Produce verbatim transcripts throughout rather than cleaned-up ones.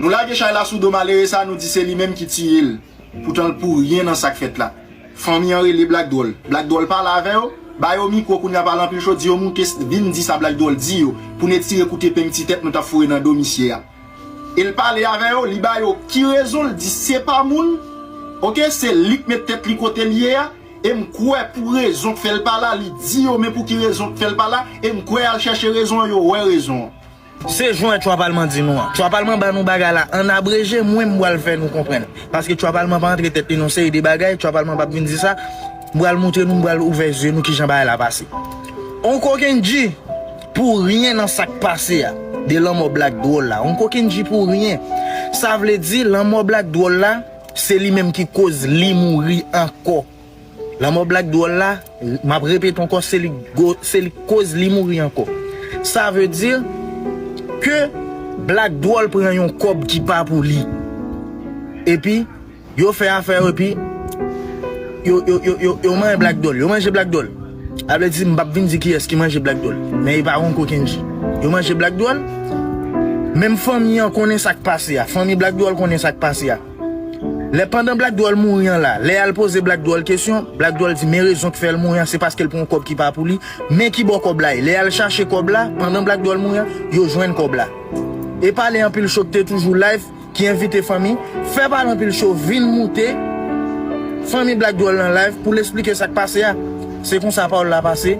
Nou lage chay la sou do malere sa, nou di se li menm ki tiye l. Poutan l pou ryen nan sa k fèt la. Fanmi an rele Black Dwòl. Black Dwòl pale avè yo, ba yo mikwo kounye a, pale anpil cho, di yo moute vin di sa Black Dwòl di yo, pou n etire kout epenn ti tèt nou t ap foure nan do misye a. E l pale avè yo, li ba yo ki rezon, l di se pa moun, oke, se li k met tèt li kote l ye a, e m kwè pou rezon k fè l pa la, li di yo men pou ki rezon k fè l pa la, e m kwè y al chèche rezon an, yo wè rezon an. Se jan Twa Palman di nou an. Twa Palman ba nou bagay la an abreje, mwen m pral fè nou konprann. Paske Twa Palman pa antre tèt li nan seri de bagay, Twa Palman p ap vin di sa. M pral montre nou, m pral ouvè zye nou kijan bagay la pase. On kokenn di pou ryen nan sa k pase a, de lanmò Black Dwòl la. On kokenn di pou ryen. Sa vle di lanmò Black Dwòl la, se li menm ki koz li mouri ankò. Lanmò Black Dwòl la, m ap repete ankò, se li go-, se li koz li mouri ankò. Sa vle di ke Black Dwòl pran yon kòb ki pa pou li. Epi, yo fè afè yo, epi yo, yo, yo, yo, yo manje Black Dwòl. Yo manje Black Dwòl. Sa vle di, m p ap vin di kiyès ki manje Black Dwòl. Men e pa yon kokenn di. Yo manje Black Dwòl. Menm fanmi an konnen sa k pase a. Fanmi Black Dwòl konnen sa k pase a. Lè pandan Black Dwòl mouri an la, lè y al poze Black Dwòl kesyon, Black Dwòl di men rezon k fè l mouri an, se paske l pran yon kòb ki pa pou li. Men ki bò kòb la ye? Lè y al chache kòb la, pandan Black Dwòl mouri an, yo jwenn kòb la. E pale anpil cho k te toujou live, ki envite fanmi, fè pale anpil cho vin moute fanmi Black Dwòl nan live pou l esplike sa k pase a. Se konsa pawòl la pase.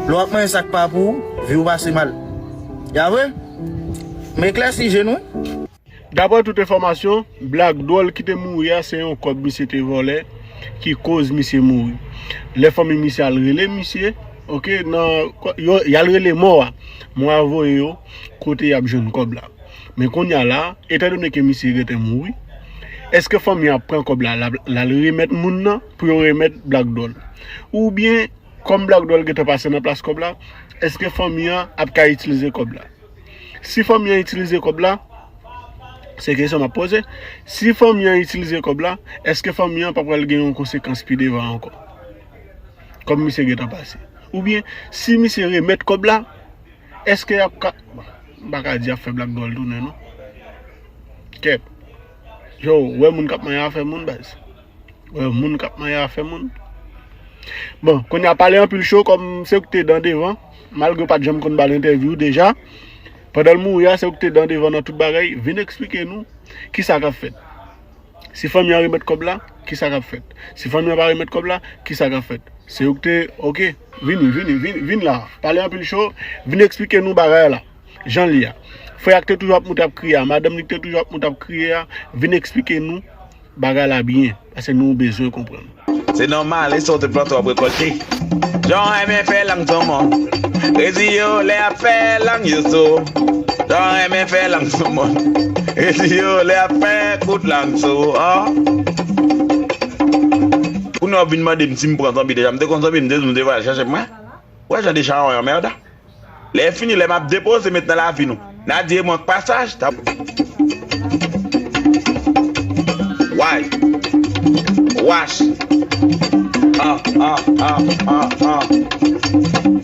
Lè w ap manje sa k pa pou ou, vi w pase mal. Ya vre? M eklèsi je nou. Daprè tout enfòmasyon, Black Dwòl ki te mouri a, se yon kòb misye te vòlè ki koz misye mouri. Lè fanmi misye al rele misye, oke, nan, yo, y al rele mò a. Mò a voye yo kote y ap jwenn kòb la. Men kounye a la, etandone ke misye gentan mouri, èske fanmi an ap pran kòb la, l al remèt moun nan pou yo remèt Black Dwòl? Oubyen, kòm Black Dwòl gentan pase nan plas kòb la, èske fanmi an ap ka itilize kòb la? Si fanmi an itilize kòb la, se kesyon m ap poze. Si fanmi an itilize kòb la, èske fanmi an pa pral gen yon konsekans pi devan ankò? Kòm misye gentan pase. Oubyen, si misye remèt kòb la, èske y ap ka, bon, m pa ka di y ap fè Black Dwòl tounen, non. Kèt. Yo, wè moun k ap manyen afè moun, baz. Wè, moun k ap manyen afè moun. Bon, kounye a pale anpil cho kòm se ou k te dan devan, malgre w pa t janm konn ba l entèvyou deja. Pandan l mouri a, se ou k te dan devan nan tout bagay, vin eksplike nou kisa k ap fèt. Si fanmi an remèt kòb la, kisa k ap fèt? Si fanmi an pa remèt kòb la, kisa k ap fèt? Se ou k te, oke, vini, vini, vini, vin la. Pale anpil cho, vin eksplike nou bagay la. Jan l ye a. Frè a k te toujou ap moute ap kriye a, madanm li k te toujou ap moute ap kriye a, vin eksplike nou bagay la byen, paske nou bezwen konprann. Se nòmal, e sa w te plante w ap rekòlte. Jan w renmen fè lang sou moun. Redi yo lè y ap fè lang yo sou. Jan w renmen fè lang sou moun. Redi yo lè y ap fè kout lang sou. An. Kounye a w vin mande m si m pran zonbi deja. M te konn zonbi, m te di w m te pral chache mwen. Wè jan de charonj anmèdan. Lè fini, lè m ap depoze, met nan lavi nou. N a di e mwen k pasaj, ta. Way. Wash. An, an, an, an, an.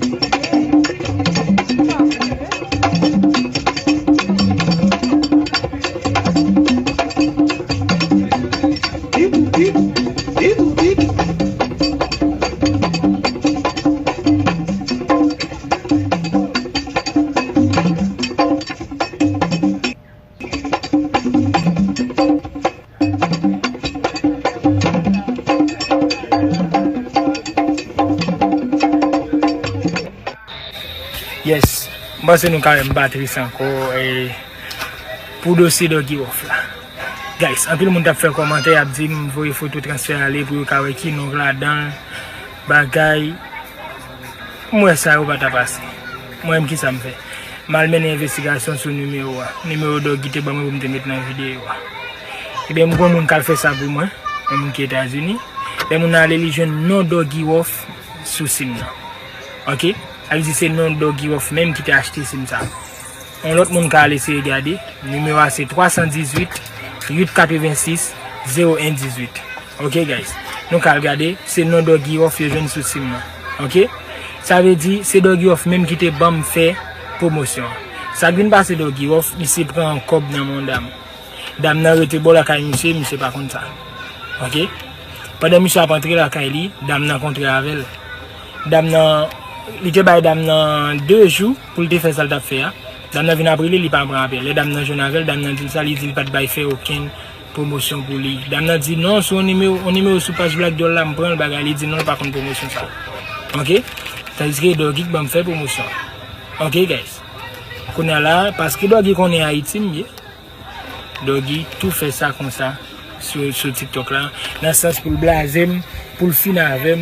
Yes, m panse nou ka wè m pa tris ankò, e, pou dosye Doggy Rough la. Guys, anpil moun t ap fè kòmantè, y ap di m voye foto transfè ale pou yo ka wè ki non k ladan l, bagay. M wè sa yo pa ta pase. Mwen menm kisa m fè? M al mennen envestigasyon sou nimewo a. Nimewo Doggy te ban mwen pou m te met nan videyo a. Ebyen, m gon moun k al fè sa pou mwen, yon moun ki Etazini. Lè moun nan ale, li jwenn non Doggy Rough sou sim nan. Oke? Sa vle di se non Doggy Rough menm ki te achte sim sa. Yon lòt moun ka al eseye gade. Nimewo a se twa san dizuit, uit katrevensis, zewo en dizuit. Oke, guys. Nou ka al gade, se non Doggy Rough yo jwenn sou sim nan. Oke? Sa vle di, se Doggy Rough menm ki te ban m fè pwomosyon an. Sa k vin pase Doggy, wè misye pran kòb nan men dam. Dam nan rete bò lakay misye, misye pa konn sa. Ok? Pandan misye ap antre lakay li, dam nan kontre avè l. Dam nan, li te bay dam nan de jou pou l te fè sa l t ap fè a. Dam nan vin ap rele, li pa pran apèl. Lè dam nan jwenn avè l, dam nan di l sa, li di l pa t bay fè okenn pwomosyon pou li. Dam nan di non, sou yon nimewo, yon nimewo sou paj Black Doll la, m pran l bagay, li di non, l pa konn pwomosyon sa. Ok? Tandiske Doggy k ban m fè pwomosyon. Ok, guys. Kounye a la, paske Doggy konnen Ayiti m ye, Doggy tou fè sa konsa sou, sou TikTok la, nan sans pou l blaze m, pou l fin avè m.